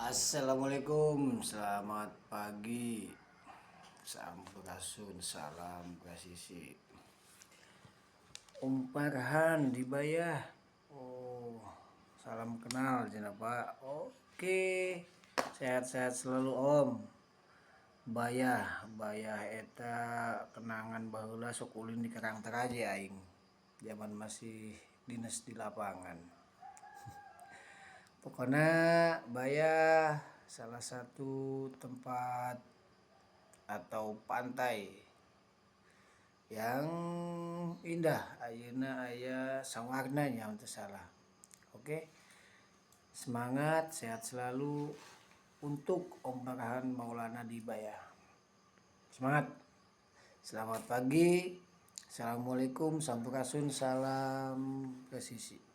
Assalamualaikum, selamat pagi. Sampurasun, salam presisi. Om Farhan di Bayah. Oh, salam kenal cenah, Pak. Oke. Sehat-sehat selalu, Om. Bayah, Bayah eta kenangan baheula sok ulin di Karang Taraje aing. Zaman masih dinas di lapangan. Pokoknya Bayah salah satu tempat atau pantai yang indah, ayeuna aya sawarna nya teu salah. Oke. Semangat, sehat selalu untuk Om Farhan Maulana di Bayah. Semangat. Selamat pagi. Assalamualaikum, sampurasun, salam presisi.